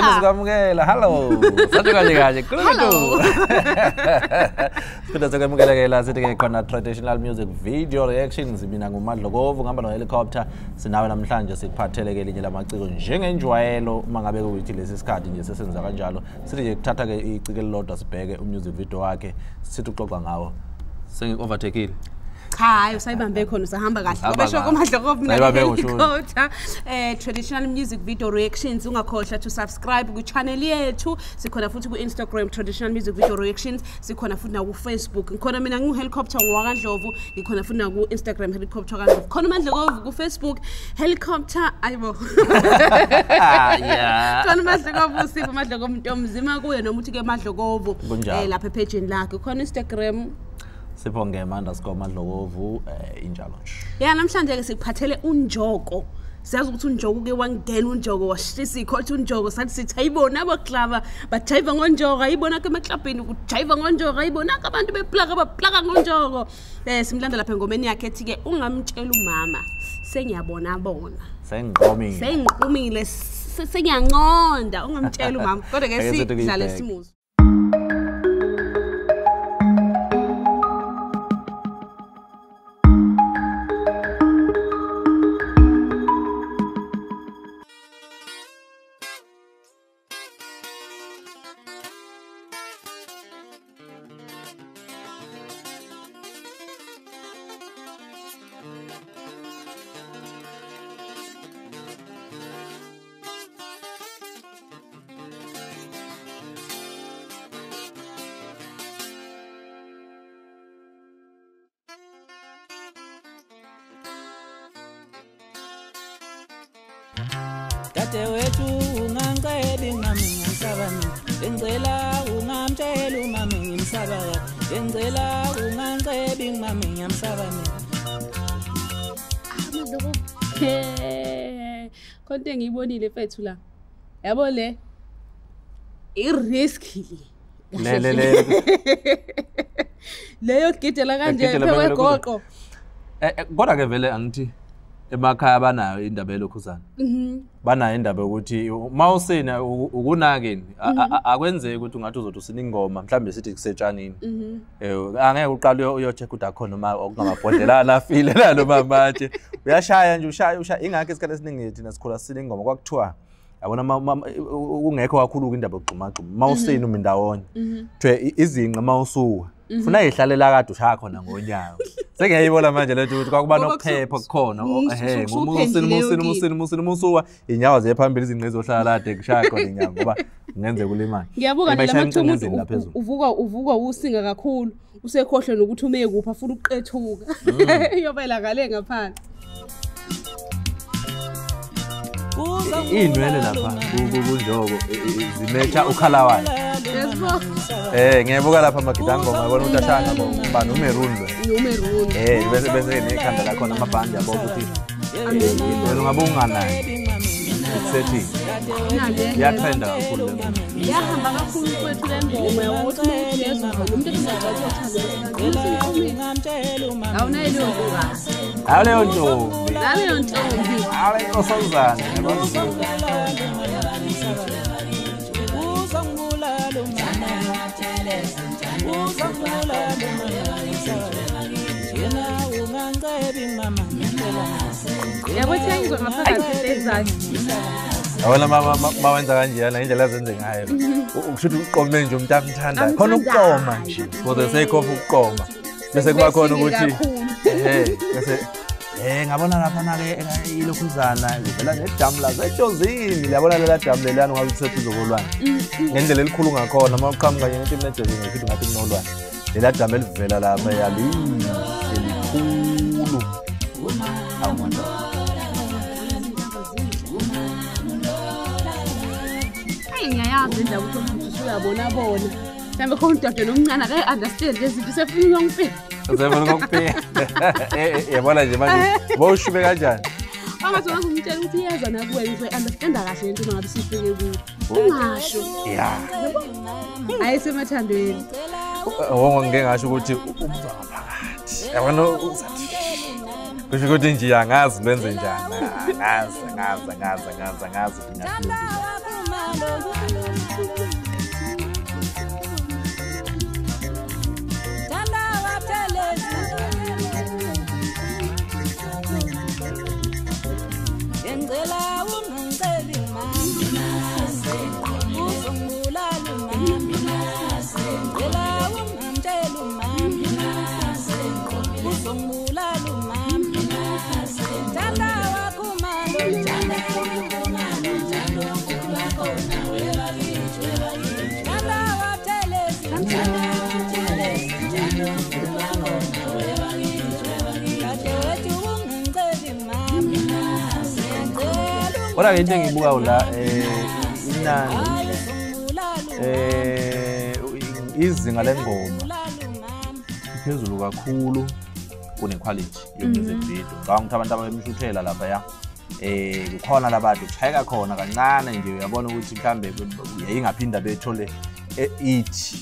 Siphinde sikwamukela. Hello. Sathi kanje kanje. Hello. Siphinde sikwamukela ke la sithi ke khona traditional music video reactions. Mina nguMadlokovu ngihamba no helicopter. Sinawe namhlanje sikuphathele ke elinye lamaciko njengenjwayelo uma ngabe kuyithi lesi sikhathi nje sesenza kanjalo. Sithi nje kuthatha ke iciko elilodwa sibheke umusic video wakhe sithi uxoxa ngawo. Sengi-overtakeile. Cha, hayi usayibambe khona usahamba kahle. Ngoba sho kuMadlokovu mina helicopter. Traditional music video reactions, ungakhohlwa to subscribe ku channel yethu. Sikhona futhi ku Instagram traditional music video reactions, sikhona futhi na ku Facebook. Ngikhona mina ngu helicopter ngowakaNdlovu, ngikhona futhi na ku Instagram helicopter kaNdlovu. Khona uMadlokovu ku Facebook helicopter ayibo. Yeah. Khona uMadlokovu Sipho Madlokovu Ntomzima kuye noma uthi ke Madlokovu lapha epage lakhe. Khona Instagram Sipho Ngema underscore Madlokovu injalo nje. Yeah, namhlanje ke sikuphathele uNjoko. Siyazi ukuthi uNjoko ke wangena uNjoko washisa ikhotha uNjoko sathi sithi ayibona abaklava bajiva ngoNjoko ayibona ke emaklabhini kujiva ngoNjoko ayibona ke abantu beplaka baplaka ngoNjoko. Simlanda lapha engomeni yakhe ethi ke ungamtshela umama sengiyabona bona. Sengiqomile. Sengiqomile sengiyanqonda ungamtshela umama kodwa ke sidlale simuzo. Dadewethu ungangicebi mami ngimsaba mina, bengicela ungamtshela umami ngimsaba kabi, bengicela ungangicebi mami ngiyamsaba mina. Amadlokovu. Konke engiyibonile mfethu la. Yabo le i-risk le. Le le. Leyo gidela kanje phewegoqo. Kodwa ke vele angithi emakhaya banayo indaba yelokhuzana. Banayo indaba yokuthi mawusina ukunakeni akwenzeki ukuthi ungathi uzothi usina ingoma mhlambe sithi kusetshanini. Angeke uqale uyocheck ukuthi akhona noma okungamabhodlela afile la noma manje. Uyashaya nje ushaya ingakho isikhathi esiningi thina sikhula sina ingoma kwakuthiwa yabona kungekho kakhulu indaba yokugxuma gxuma mawusina umi ndawonye. Kuthiwe izinqa mawusuka funa ihlalela kade ushaya khona ngonyawo. Sengiyayibona manje lento ukuthi kwakuba nokuphepha kukhona umusini musuwa inyawo ziye phambili izinqe zohlala kade kushaya khona inyawo ngoba kungenzeka ulimale. Ngiyabuka nje lamathuba umuntu uvuka usinga kakhulu usekhohlwe nokuthi ume kuphi afuna ukuqethuka. Iyobela ngale ngaphansi. Inwele lapha kuNjoko zimetha ukhala wayo. Ngiyabuka lapha amagidangoma yabona ukuthi ashaya ngabo ubani uMerun lo. UMerun. Bese nekhanda lakhona amabhandi yabo ukuthi wena ungabe unganayo. Setting. Iyatrenda kakhulu le ngoma. Iyahamba kakhulu kwethu le ngoma ukuthi umuntu uyezwa umuntu engathi awunayo leyo ntokazi. Awuleyo ntombi. Awuleyo ntombi. Awuleyo nkosazana. Yabo thengizwa ngaphakathi ezakhe. Yabona mawenza kanjena indlela azenze ngayo. Ukusho ukuthi uqome nje umuntu amthandayo. Khona ukuqoma nje for the sake of ukuqoma. Bese kuba khona ukuthi bese ngabona lapha na ke ilokhuzana livela nedamu lasejozini. Liyabona lela damu leliyana ungabe useduze kolwandle. Ngendlela elikhulu ngakhona uma uqhamuka nje into emejozini ngithi ngathi kunolwandle. Lela damu elivela lapha yalihle likhulu. Awumanda. Ngiyayazi indaba ukuthi umuntu usuyabona bona. Mhlawumbe khona udade nomncane ake understand lezi zinto sefuna ukungifika. Sefuna ukungifika. Yabona nje manje bowushube kanjani? Angathi ungumtshela ukuthi iyeza nakuwena uzoyi-understanda kahle lento ngabe sifike kuyo. Ungasho. Yeah. Ayisemathandweni. Wonke ngeke ngasho ukuthi umzwa ngaphakathi. Yabona uzathi kusho ukuthi nje angazi lwenze njani. Angazi. Kodwa ke into engiyibukayo la inani izinga lengoma iphezulu kakhulu kune-quality ye-music video. Ngicabanga ukuthi abantu ababemshuthela laphaya kukhona labantu kushayeka khona kancane nje, uyabona ukuthi mhlambe yayingaphinda bethole ithi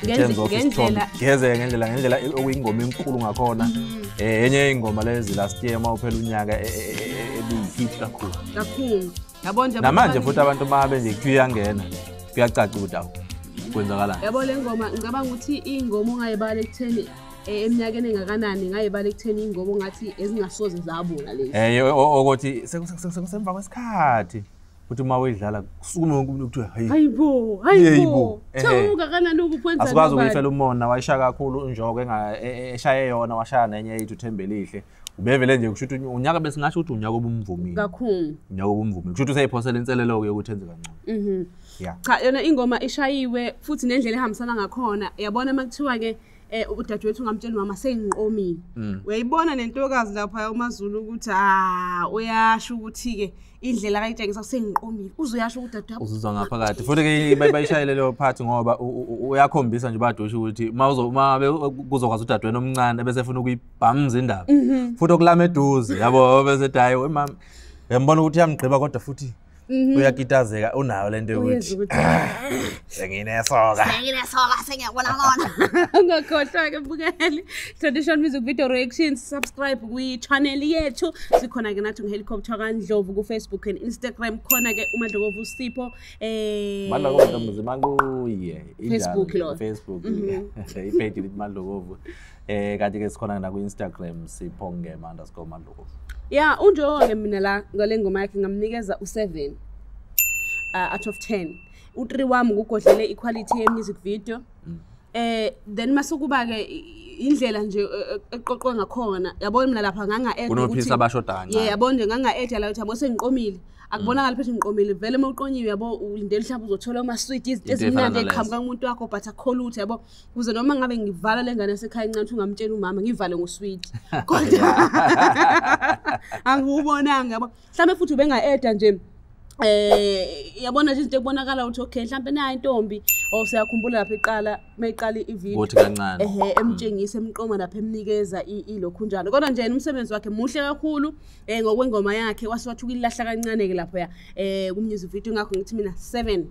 in terms of isithombe ngeze ngendlela okuyingoma enkulu ngakhona. Enye ingoma lezi last year uma uphela unyaka ebiyihit kakhulu kakhulu, yabo nje namanje futhi abantu mabe nje kuyangena kuyacaca ukuthi awu kwenzakalani. Yabo le ngoma ngicabanga ukuthi ingoma ongayibala ekutheni eminyakeni engakanani, ngayibala ekutheni ingoma ongathi ezingasoze zabona lezi ukuthi sekusemva kwesikhathi ukuthi uma uyidlala kusukume wonke umuntu kuthiwa hayibo hayibo ungakanani ukupwenza. Asikwazi ukuyifela umona, wayishaya kakhulu uNjoko eshaye yona, washaya nenye yethu Thembelihle. Ubevele nje kusho ukuthi unyaka besingasho ukuthi unyaka obumvumile kakhulu, unyaka obumvumile kusho ukuthi useyiphosela inselelo-ke yokuthi enze kangcono. Cha yona ingoma ishayiwe futhi nendlela ehambisana ngakhona, yabona uma kuthiwa-ke udadewethu ungamtshela umama seyinqomile, uyayibona nentokazi lapha uMaZulu ukuthi uyasho ukuthi-ke indlela akayitshengisa seyinqomile, uzoyasho ukuthi udadewabo uzuzwa ngaphakathi. Futhi-ke bayishayele leyo part ngoba uyakhombisa nje badusha ukuthi uma kuzokwazi udadewenu omncane bese efuna ukuyibhamza indaba futhi okulama eduze, yabo, bese ethi hhayi wemama, uyambona ukuthi uyamgqiba kodwa futhi uyakitazeka, unayo lento yokuthi senginesoka sengiyabona kona. Ungakhohlwa-ke mbukeli, Traditional Music Video Reactions, subscribe kwi-channel yethu, sikhona-ke nathi nge-Helicopter kaNdlovu ku-Facebook and Instagram, khona-ke uMadlokovu Sipho Madlokovu Mzimakuye Facebook lo Facebook i-page lithi Madlokovu, kanti-ke sikhona naku-Instagram Sipho Ngema _Madlokovu. Ya uNjoko-ke mina la ngale ngoma yakhe ngamnikeza u-7 out of 10. U3 wami ngugodlele iquality ye-music video. Then masukuba-ke indlela nje eqoqwe ngakhona, yabona mina lapha nganga-add ukuthi abashoda kancane. Yabo nje nganga-add la ukuthi yabo sengiqomile, akubonakali phela ngiqomile vele uma uqonyiwe, yabo ulindele mhlawumbe uzothola ama-sweet izinto ezimnandi eqhamuka kumuntu wakho, but akukho lutho, yabo kuze noma ngabe ngivala le ngane yasekhaya encane ukuthi ungamtshela umama ngivale ngosweet kodwa angiwubonanga, yabo mhlawumbe futhi ubenga-adda nje yabona nje izinto ekubonakala ukuthi okay mhlawumbe nayo intombi or siyakhumbula lapha iqala mayiqala ivideo ukuthi kancane emtshengisa emqoma lapha emnikeza ilokhu njalo. Kodwa nje umsebenzi wakhe muhle kakhulu ngokwengoma yakhe, wase wathi ukuyilahla kancane ke lapha ku music video, ngakho ngithi mina 7/10.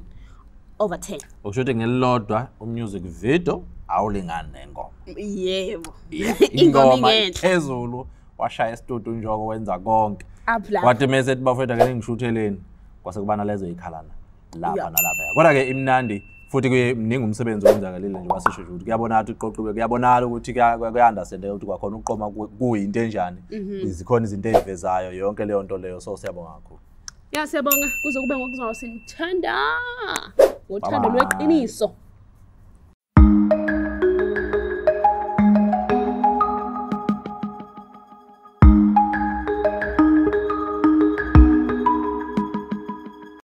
Okusho ukuthi ngelilodwa umusic video awulingani nengoma. Yebo, ingoma phezulu, washaya isitutu uNjoko wenza konke, wathi mese ethi bafethu ake ningishutheleni, kwase kuba nalezo ikhalana lapha nalapha. Kodwa ke imnandi futhi kuye mningi umsebenzi owenzakalile nje wasisho ukuthi kuyabonakala ukuthi uqoqiwe, kuyabonakala ukuthi kuya-understandeka ukuthi kwakhona ukuqoma kuyinto enjani, zikhona izinto ey'vezayo yonke leyo nto leyo. So siyabonga kakhulu. Ya siyabonga, kuze kube ngokuzayo sinithanda ngothando lweqiniso.